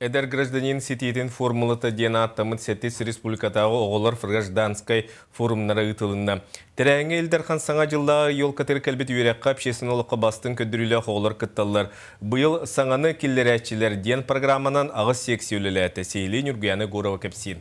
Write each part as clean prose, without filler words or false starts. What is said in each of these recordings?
Эдэр гражданин ситиитин формулата диэн ааттаммыт сэттис республикатааҕы оҕолор гражданскай форумнара ыытылынна. Тэрээһиҥҥэ Ил Дархан Саҥа дьыллааҕы елкатыгар кэлбит үөрэххэ общественнай олоххо бастыҥ көрдөрүүлээх оҕолор кытталлар. Быйыл саҥаны киллэрээччилэр диэн программанан аҕыс секция үлэлээтэ. Сиһилии Ньургуйаана Егорова кэпсиир.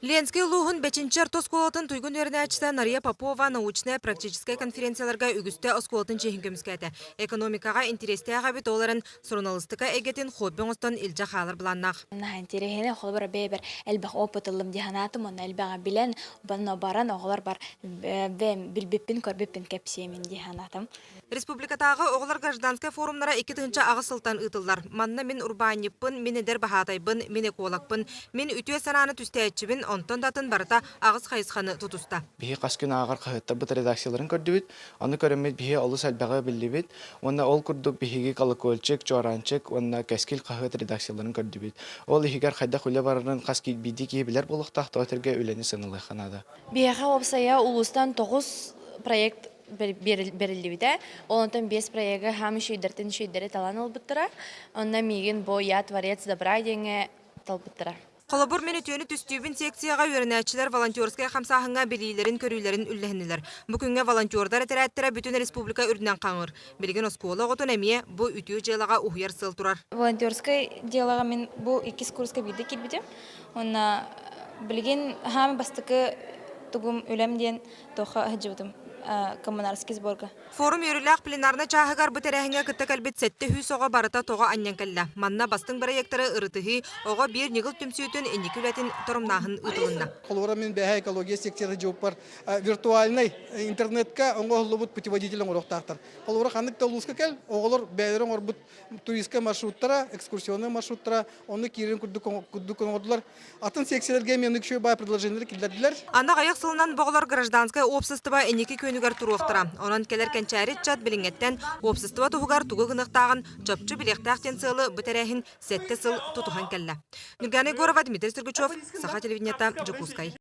Ленскэй улууһун Бэчинчэ орто оскуолатын туйгун үөрэнээччитэ Нарыйа Попова научнай-практическай конференцияларга үгүстэ оскуолатын чиэһин көмүскээтэ. Экономикаҕа интэриэстээх эбит, ол эрэн суруналыыстыка эйгэтин хобби оҥостон илдьэ хаалар былааннаах. Наһаа интэриэһинэй, холобура бэйэбэр элбэх опыт ыллым дии санаатым уонна элбэҕи билэн, онно баран оҕолор бар бэйэм билбиппин, көрбүппүн кэпсиэмин дии санаатым. Республикатааҕы оҕолор гражданскай форумнара 2008 сылтан ыытыллар. Манна мин урбаанньыппын, мин эдэр баһаатайбын, мин экологпын, мин үтүө санааны түстээччибин, онтон да атын барыта аҕыс хайысханы тутуста. Биһи хас күн ааҕар хаһыаттарбыт редакцияларын көрдүбүт. Ону көрөммүт биһи олус элбэҕи биллибит. Уонна ол курдук биһиги Колокольчик, Чуораанчык уонна Кэскил хаһыат редакцияларын көрдүбүт. Ол иһигэр хайдах үлэ барарын хас биирдии киһи билэр буолуохтаах, тоҕо этэргэ үлэни сыаналыахха наада. Биһиэхэ уопсайа улуустан тоҕус проект бэриллибитэ. Ол онтон биэс проегы хаам үчүгэйдэртэн үчүгэйдэри талан ылбыттара. Онно миигин бу «Я творец добра» диэҥҥэ талбыттара. Холобур, мин үтүөнү түстүүбүн секцияҕа үөрэнээччилэр волонтерскай хамсааһыҥҥа билиилэрин-көрүүлэрин үллэһиннилэр. Бу күҥҥэ волонтердар этэрээттэрэ бүтүн республика үрдүнэн хаҥыыр. Билигин оскуола оҕотун эмиэ бу үтүө дьыалаҕа уһуйар сыал турар. Волонтерскай дьыалаҕа мин бу иккис курска биирдэ киирбитим. Уонна билигин хаам бастакы тугум үлэм диэн Туохха сылдьыбытым коммунарский сборга. Форум үөрүүлээх пленарнай чааһыгар бу тэрээһиҥҥэ кытта кэлбит 700 оҕо барыта тоҕо анньан кэллэ. Манна бастыҥ бырайыактары ырытыһыы, оҕо биир ньыгыл түмсүүтүн инники үлэтин торумнааһын ыытылынна. Холобура мин бэһэ экология секцията дьиэппар виртуальнай интернетка оҥоһуллубут путеводитель оҥоруохтаахтар. Холобура ханнык да улууска кэл, оҕолор бэйэлэрэ оҥорбут туристскай маршруттара, экскурсионнай маршруттара онно киирэн курдук курдук оҥордулар. Атын секцияларга эмиэ оннук үчүгэй баай предложениелары киллэрдилэр. Аны аҕыйах сылынан бу оҕолор гражданскай уопсастыба инники күөнүгэр туруохтара. Онон кэлэр кэнчээри ыччат билиҥҥэттэн уопсастыба туһугар тугу гыныахтааҕын чопчу билиэхтээх диэн сыалы бу тэрээһин сэттэ сыл тутуһан кэллэ. Ньургана Егорова, Дмитрий Сергучев, Саха телевидениета, Дьокуускай.